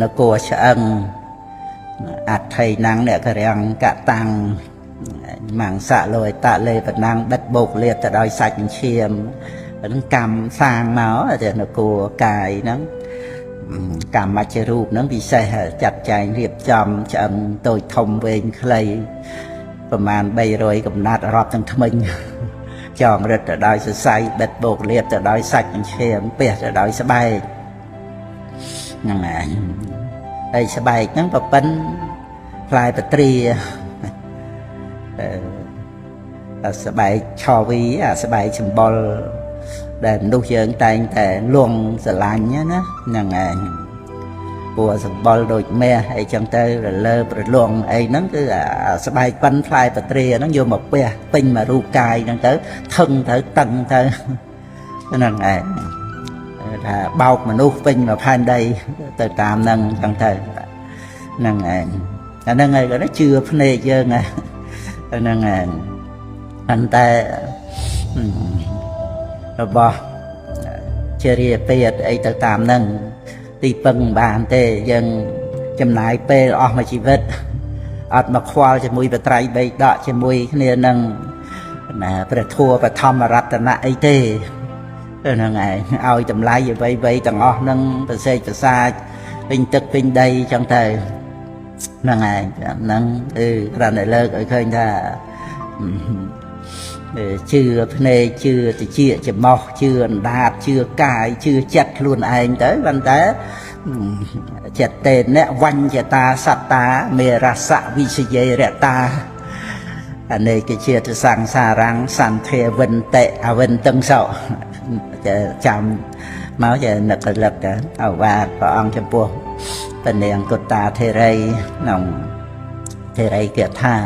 នគរឆ្អឹងអដ្ឋីណាំងអ្នកករាំងកតាំងមង្សៈលោយតលេបណាំងបិទបោកលាបទៅដោយសាច់ឈាមហ្នឹង កម្មសាងមកតែនគរកាយហ្នឹង កម្មជារូបហ្នឹងពិសេសចាត់ចែងរៀបចំឆ្អឹងតូចធំវែងខ្លីប្រមាណ300កំណាត់រាប់ទាំងថ្មិញ ចងរឹតទៅដោយសរសៃ បិទបោកលាបទៅដោយសាច់ឈាម ពះទៅដោយស្បែកហ្នឹងឯង។ ហើយស្បែកហ្នឹងប្រប៉ិនផ្លែបត្រា អឺស្បែកឆវី អាស្បែកសម្បុរដែលមនុស្សយើងតែងតែលងស្រឡាញ់ណាហ្នឹងឯង ព្រោះសម្បុរដូចមាសអីចឹងទៅ រលើប្រលងអីហ្នឹង គឺអាស្បែកប៉ិនផ្លែបត្រាហ្នឹងយកមកពះពេញមករូបកាយហ្នឹងទៅ ថឹងទៅតឹងទៅហ្នឹងឯង ថាបោកមនុស្សពេញមកផែនដីទៅតាមហ្នឹងចឹងទៅហ្នឹងឯង។ អាហ្នឹងឯងក៏ជឿភ្នែកយើងហ្នឹងឯង ប៉ុន្តែរបស់ជារាពេតអីទៅតាមហ្នឹងទីពឹងបានទេ។ យើងចំណាយពេលអស់មួយជីវិតអត់មកខ្វល់ជាមួយបត្រៃបីដកជាមួយគ្នានឹងណាព្រះធัวបឋមរតនៈអីទេហ្នឹងឯង ឲ្យតម្លៃអ្វីៗទាំងអស់ហ្នឹងប្រសេកប្រសាចពេញទឹកពេញដីចឹងទៅហ្នឹងឯង។ ហ្នឹងគឺគ្រាន់តែលើកឲ្យឃើញថាជឿភ្នែក ជឿតិចច្មោះ ជឿអណ្ដាត ជឿកាយ ជឿចិត្តខ្លួនឯងទៅ ប៉ុន្តែចិត្តទេអ្នកវញ្ញតាសត្តាមេរសៈវិសយេរតាអនេកជាតិសង្សារੰសន្ធាវិនតិអវិនតឹងសោ ចាំមកជានឹកលឹកទៅអវាទព្រះអង្គចំពោះពនាងកុតាធេរីក្នុងធេរីគាថា